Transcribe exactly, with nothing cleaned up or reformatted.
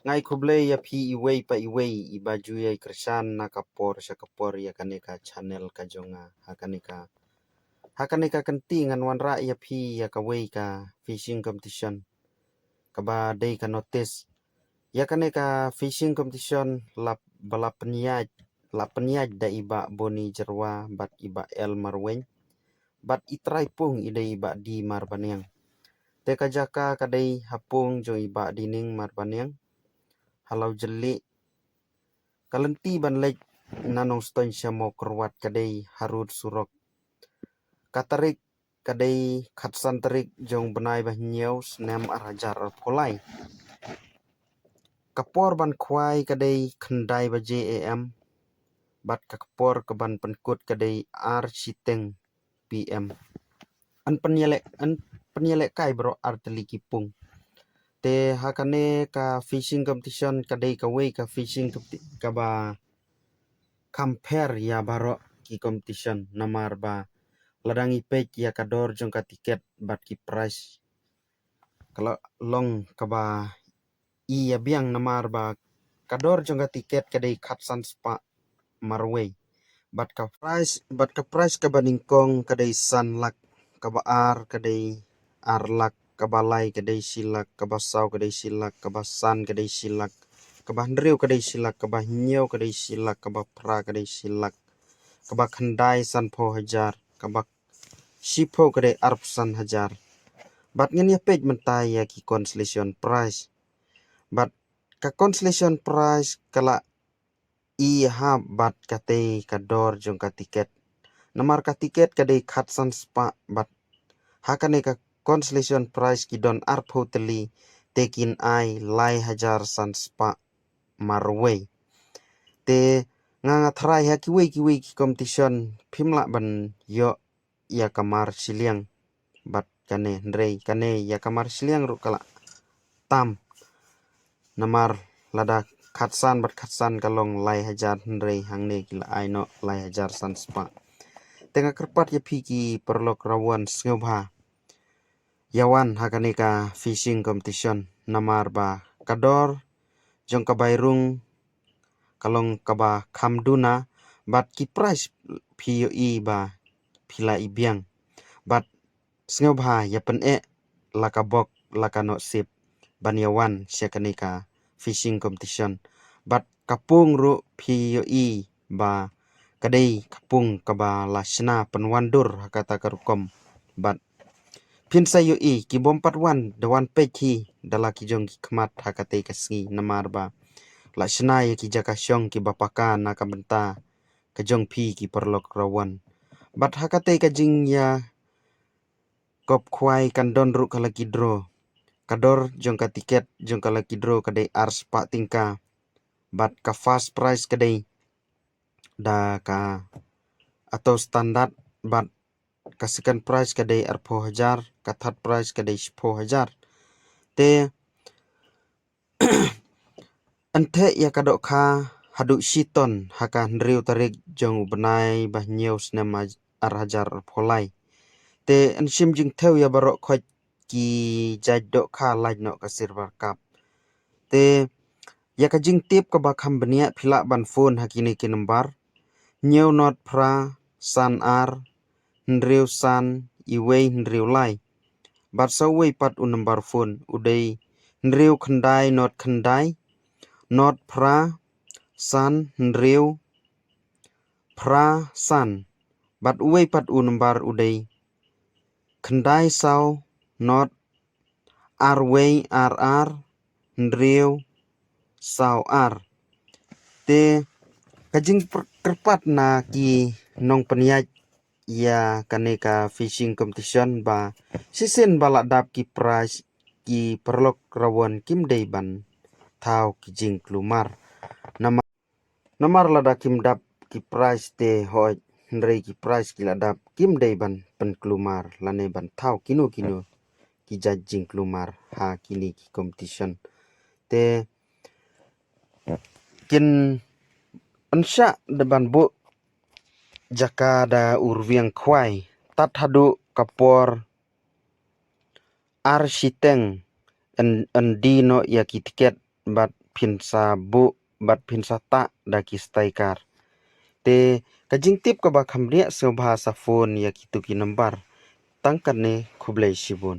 Nga ai khublei ïa phi iwei pa iwei iba ju ïai kyrshan na ka por sha ka por ïa kane ka channel ka jong nga. Ha kane ka, ha kane ka kynti ngan wanrah ïa phi ïa kawei ka fishing competition kaba dei ka notice. Ïa kane ka fishing competition la, ba la pynïaid, la pynïaid da i Bah Boni Jyrwa bad i Bah L Marwein. Bad i trai pung i dei i Bah D Marbaniang. Te ka jaka ka dei ha pung jong i Bah Dining Marbaniang, ha Lawjylliew. Ka lynti ban leit na Nongstoiñ sha Mawkyrwat ka dei harud surok. Ka tarik ka dei khatsan tarik jong bnai ba hynñiew snem ar hajar arphew lai. Ka por ban khwai ka dei khyndai baje A M bad ka por ka ban pynkut ka dei ar shiteng P M. Yn pynïaleh, yn pynïaleh kai baroh ar tylli ki pung. Te ha kane ka fishing competition ka dei kawei ka fishing competi-, kaba kham pher ïa baroh ki competition namar ba lada ngi peit ïa ka dor jong ka tiket bad ki prize ka la long kaba ïa biang namar ba ka dor jong ka tiket ka dei khatsan spah marwei. Bad ka prize, bad ka prize kaba nyngkong ka dei san lak, kaba ar ka dei ar lak, kaba lai ka dei shi lak, kaba saw ka dei shi lak, kaba san ka dei shi lak, kaba hynriew ka dei shi lak, kaba hynñiew ka dei shi lak, kaba phra ka dei shi lak, kaba khyndai sanphew hajar, kaba shiphew ka dei arphew san hajar. Bad ngin ïa peit mynta ïa ki consolation prize. Bad ka consolation prize ka la i hap bad katei ka dor jong ka tiket. Namar ka tiket ka dei khatsan spah bad ha kane ka consolation prize ki don arphew tylli te kin ai lai hajar san spah marwei. Te nga nga tharai ha kiwei kiwei ki competition phim lah ban ïoh ïa ka mar shiliang bad kane, hynrei kane ïa ka mar shiliang ruh ka la tam. Namar lada khatsan bad khatsan ka long lai hajar, hynrei hangne ki la ai noh lai hajar san spah. Te nga kyrpad ïa phi ki paralok rawan sngewbha ïa wan ha kane ka fishing competition namar ba ka dor jong ka bairung ka long kaba kham duna bad ki prize phi ïohi ba phi la i biang. Bad sngewbha ïa pyneh la ka bok la ka nohsip ban ïa wan sha kane ka fishing competition. Bad ka pung ruh phi ïohi ba ka dei ka pung kaba la shna pynwandur ha kata ka rukom. Bad phin sa ïohi ki bym pat wan da wan peit hi da la ki jong ki khmat ha katei ka sngi namar ba la shna ïa ki jaka shong kiba paka na ka bynta ka jong phi ki paralok rawan. Bad ha katei ka jingïa kop khwai kan don ruh ka lucky draw. Ka dor jong ka tiket jong ka lucky draw ka dei ar spah tyngka. Bad ka first prize ka dei da ka auto standard bad ka second prize ka dei arphew hajar, ka third prize ka dei shiphew hajar. Te yn theh ïa ka dohkha haduh shi ton ha ka hynriew tarik jong u bnai ba hynñiew snem ar hajar arphew lai. Te yn shim jingthew ïa baroh khoit ki jait dohkha lait noh ka silver cup. Te ïa ka jingtip kaba kham bniah phi lah ban phone ha kine ki number: hynñiew not phra san ar hynriew san iwei hynriew lai. Bad sa uwei pat u number phone u dei hynriew khyndai not khyndai not phra san hynriew phra san. Bad uwei pat u number u dei khyndai saw not ar wei ar ar hynriew saw ar. Te ka jingkyrpad na ki nongpynïaid ïa kane ka fishing competition ba shisien ba la dap ki prize ki paralok rawan kim dei ban thaw ki jingkulmar. Namar, namar lada kim dap ki prize te hooid, hynrei ki prize ki la dap kim dei ban pynkulmar lane ban thaw kino kino ki jait jingkulmar ha kine ki competition. Te kin pynshah da ban buh jaka da u rwiang khwai tad haduh ka por ar shiteng yn, yn die noh ïa ki tiket bad phin sa buh bad phin sa tah da ki sticker. Te ka jingtip kaba kham bniah sngewbha sa phone ïa kitu ki number. Tang katne, khublei shibun.